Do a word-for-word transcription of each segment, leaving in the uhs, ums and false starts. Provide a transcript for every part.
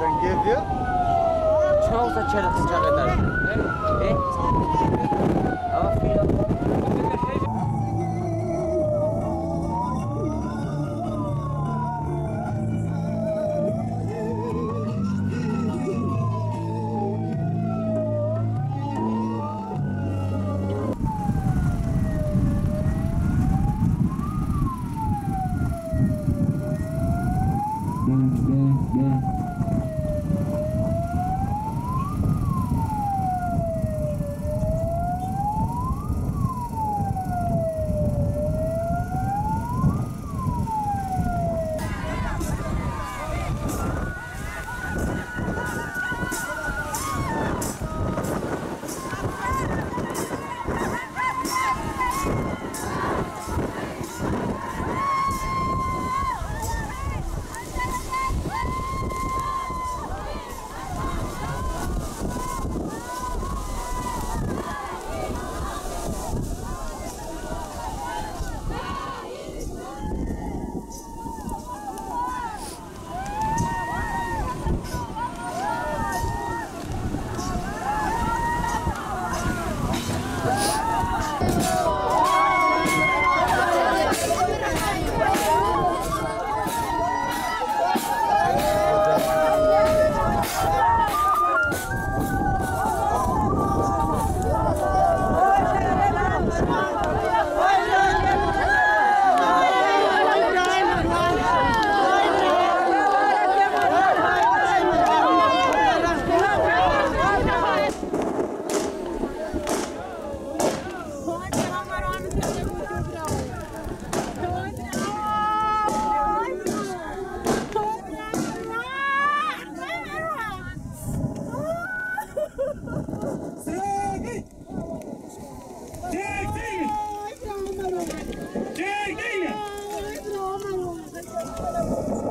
Dengê vê? Çawa çerek çerek der? E? E? Ama fîla.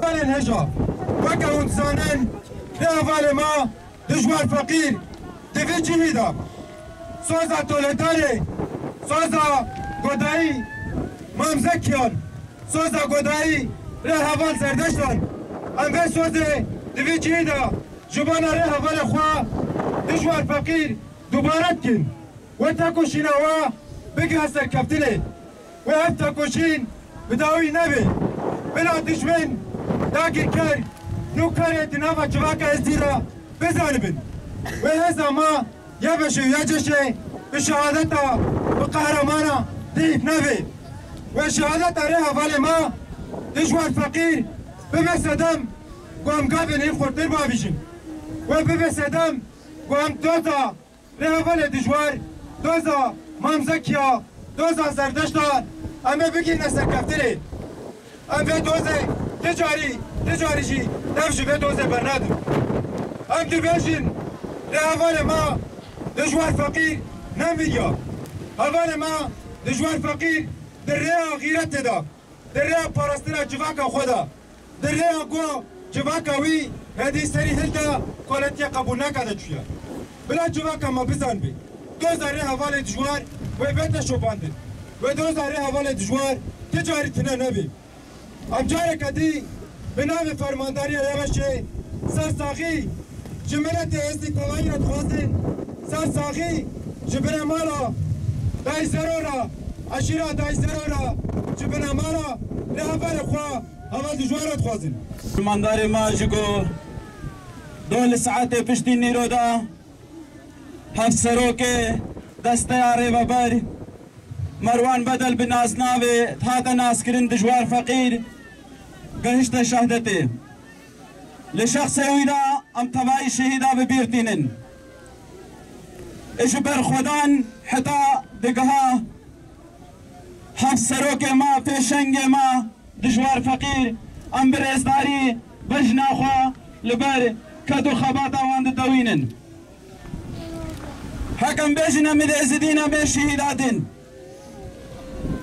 Hevalên hêja, weke hûn dizanin, lê hevalê me dijwar feqîr di vî cihî de soza toledarê, soza godayî Mam Zekiyan, soza godayî rêheval Zerdeştan, em vê sozê Di vê cihê de ji bona rê hevalê xwe dijwar feqîr dubare dikin. We tekoşîna we bigihe serkeftinê. We ev tekoşîn bi dawî nebe. Bila dijmin dagirker nû karê di nava civaka Êzidî re bizanibin. We hêza me ya beşê û ya ceşê bi şehadeta bi qehramana dîf nebe. We şehadeta rê hevalê me dijwar feqîr bibe sedem ku em gavên hîn xurtir bavîjin. We bibe sedem ku em doza rê hevalê dijwar, doza Mam Zekiya, doza Zerdeştan, em ê bigihîne serkeftinê. Em vê dozê ti carî, ti carî jî dev ji vê dozê bernadin. Em dibêjin, rê hevalê me dijwar feqîr nemiriya. Hevalê me dijwar feqîr di rêya xîretê de, di rêya parastina civaka xwe de, di rêya ku civaka wî hêdî serî hilda, koletiya qebûlnaka de çûye. Bila civaka me bizanibê, doza rê hevalê dijwar wê bête şopandin. Wê doza rê hevalê dijwar ti carî tune nebe. Em careke dî bi navê Fermandariya Yereşê sersaxî ji miletê Êzidî tevayî re dixwazin. Sersaxî ji binemala Dayî Zero re, eşîra Dayî Zero re, ji binemala rêhevalê xwe heval dijwar re dixwazin. Fermandarê me ji ku do li saetê piştî nîro de hevserokê desteya rêveber Merwan Bedel bi nasnavê hate naskirin dijwar feqîr gehişte şehdetê. Li şexsê wî de em tevayî şehîda bi bîr tînin. Ji berxwedan heta digiha hevserokê me, pêşengê me, dijwar feqîr, em bi rêzdarî bejna xwe li ber ked û xebata wan didewînin. Hekem bêjin em ê Êzidî ne, em ê şehîda din.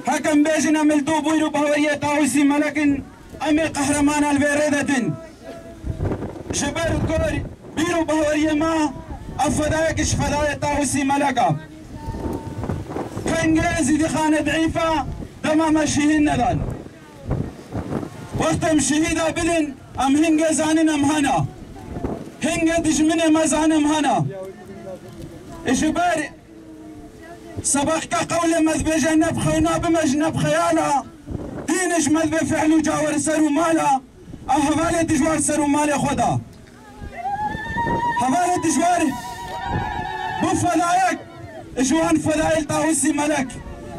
Hekem bêjin em li dû bîr û baweriyê Tawusî Melek in, em ê qehreman li vê rê de din. Ji ber ku bîr û baweriyê me ev fedayek ji fedayê Tawusî Melek e. Pengê Êzidî Xanê Deîfa dema me şehîd nedan. Wextê em şehîda bidin, em hingê zanin em hena. Hingê dijminê me zanin em hena. Ji ber sebexka qewlê me dibêje, ne bi xewna bime ji ne bi xeyala, dîn ji me dibê fihl û cawer ser û mala, a hevalê dijwar ser û malê xwe da. Hevalê dijwar bû fedayek ji wan fedayê li Tawusî Melek,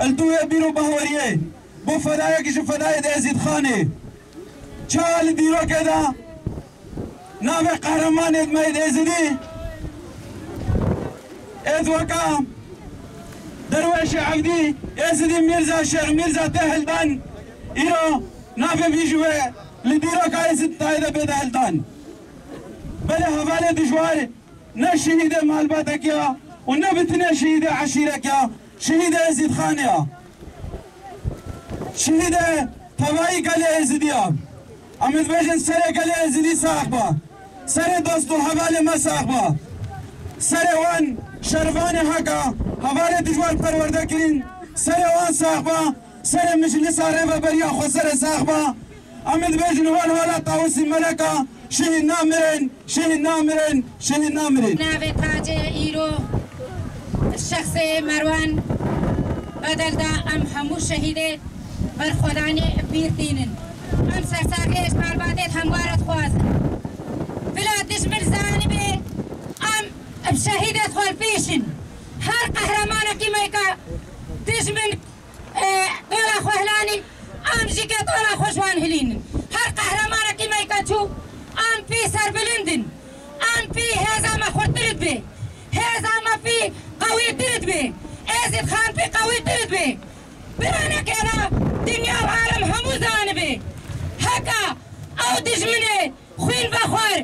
li dûyê bîr û bahweriyê. Bû fedayek ji fedayê di Êzîdxanê. Çawa li dîrokê de navê qehremanê me yê Êzidî, êd weka Derwêşê Evdî, Êzidî Mîrza, Şêx Mîrza tê hildan, îro navê vî ji wê li dîroka Êzîdxanê de bêde hildan. Belê hevalê dijwar ne şehîdê malbatekî ya û ne bi tinê şehîdê eşîrekî ya, şehîdê Êzîdxanê ya. Şehîdê tevayî gelê Êzidî ya. Em ê dibêjin serê gelê Êzidî sax ba. Serê dost û hevalê me sax ba. Serê wan şervanê heka hevalê dijwar perwerde kirin, serê wan sax ba. Serê mijlisa rêveberiya xweser e sax ba. Em ê dibêjin hol hola Tawusî Meleka, şehîd namirin, şehîd namirin, şehîd namirin. Navê tacê îro şexsê Merwan Bedel da em hemû şehîdê berxwedanê bîr tînin. Em sersaxiyê ji malbatê hemware dixwazin. Bila dijmin zanibê em bi şehîdê xwe li pêş in. Her qehremanekî me ka dijmin e, tola xwe hilanî, em jî ke tola xwe ji wan hilînin. Her qehremanekî me ke çû, em pî serbilind in. Em pî hêza me xurtir dibe. Hêza me pî qewîtir dibe. Êzîd Xan pî qewîtir dibe. Bira nekena dinya û alem hemû zanibe. Heka ew dijminê xwîn vexwar,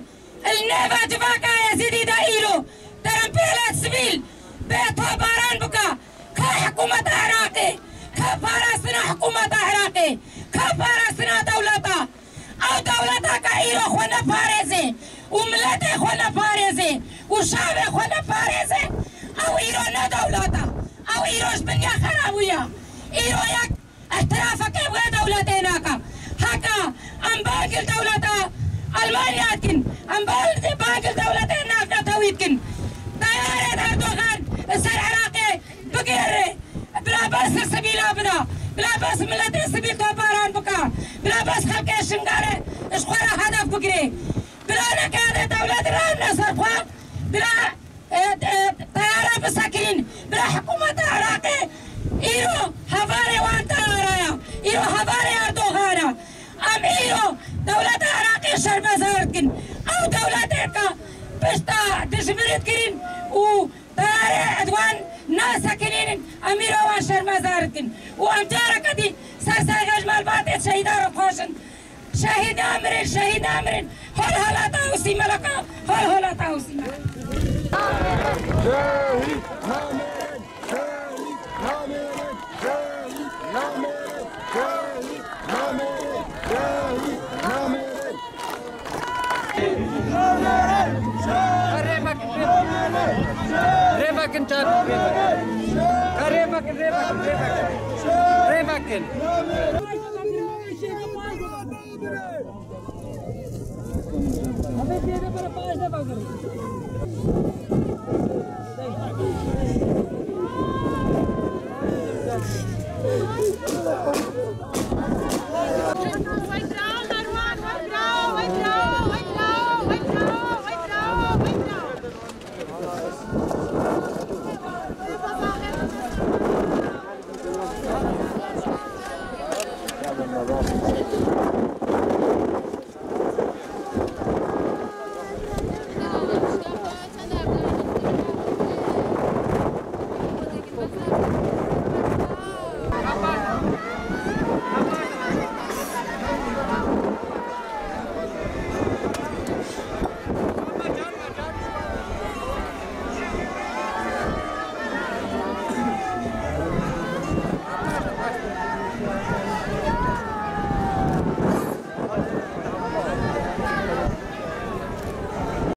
li nêva civaka Êzidî de îro terempêlê sivîl bê topbaran bike, ka hikûmeta Iraqê, ka parastina hikûmeta Iraqê, ka parastina dewleta. Ew dewleta ka îro xwe neparêze û miletê xwe neparêze û şavê xwe neparêze, ew îro ne dewleta. Ew îro ji dinya xerabûya. Îro yek Îtirafekê wê dewletê naka. Heka em bang li dewleta, Almanya dikin. Em bal bang li dewletên navnetewî dikin. Teyarê Erdogan li ser Iraqê bigêre. Bila bes li sivîla bida. Bila bes miletê sivîl topbaran bika. Bila bes xelkê Şingalê ji xwe re hedef bigire. Bila neke dewlet rane ser xwe. Bila e, e, teyare bisekinîn. Bila hikûmeta Iraqê îro hevalê wan teyare ya. Îro hevalê Erdogan e. Em îro dewleta Iraqê şermezar dikin. Ew dewletê ka pişta dijminê dikirin û teyarê wan nasekinînin, em îro wan şermezar dikin. Û em careke dî ser serhej malbatê şehîdan re xweşin. Şehîd namirin, şehîd namirin. Hol halata Husî Meleka, hol halata Husî Meleka. Şehîd namirin, şehîd namirin, şehîd namirin, şehîd namirin, şehîd namirin. Rêvekin, rêvekin. Rêvekin, çar, rêvekin. Rêvekin, rêvekin, rêvekin. Rêvekin.